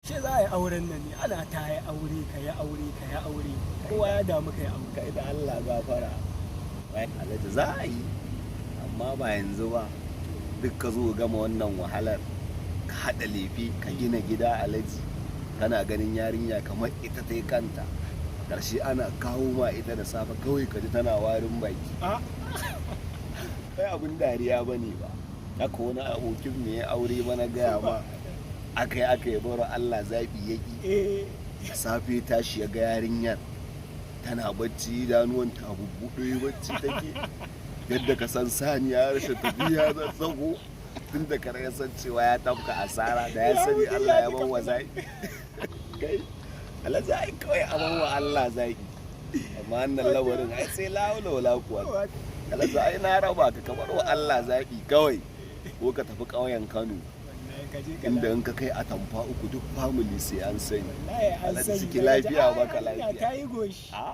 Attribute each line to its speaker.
Speaker 1: Ce za a yi auren nan ne, ana ta yi aure, ka yi aure, ka yi aure, kowa ya damu ka yi aure.
Speaker 2: Kai da Allah gafara. Wai Alhaji, za a yi, amma ba yanzu ba. Duk ka zo gama wannan wahalar, ka haɗa lefe, ka gina gida, Alhaji, kana ganin yarinya kamar ita ta yi kanta. Ƙarshe ana kawo ma ita da safe, kawai ka ji tana warin baki.
Speaker 1: A.
Speaker 2: Kai, abin dariya ba ne ba. Haka wani abokin me ya aure ba, na gaya ma, aka yi aka yi baro Allah zaɓi ya ƙi. Safe tashi ya ga yarinyar tana bacci, idanuwan ta bubbuɗe, bacci take yadda ka san saniya rashin tafiya zazzago. Tun da kare ya san cewa ya tafka asara. Da ya sani Allah ya bawa zaɓi. Kai Alhaji, ai kawai a bawa Allah zaɓi, amma wannan lamarin ai sai la haula wala quwwata. Alhaji, ai na raba ka, kamar wa Allah zaɓi kawai, ko ka tafi ƙauyen Kano.
Speaker 1: Wallahi ka je ka
Speaker 2: Inda in ka kai atamfa uku, duk family sai an sani.
Speaker 1: Wallahi an
Speaker 2: Alhaji,
Speaker 1: sani.
Speaker 2: ciki lafiya, baka
Speaker 1: Yarinya
Speaker 2: lafiya.
Speaker 1: Ta yi goshi.
Speaker 2: A.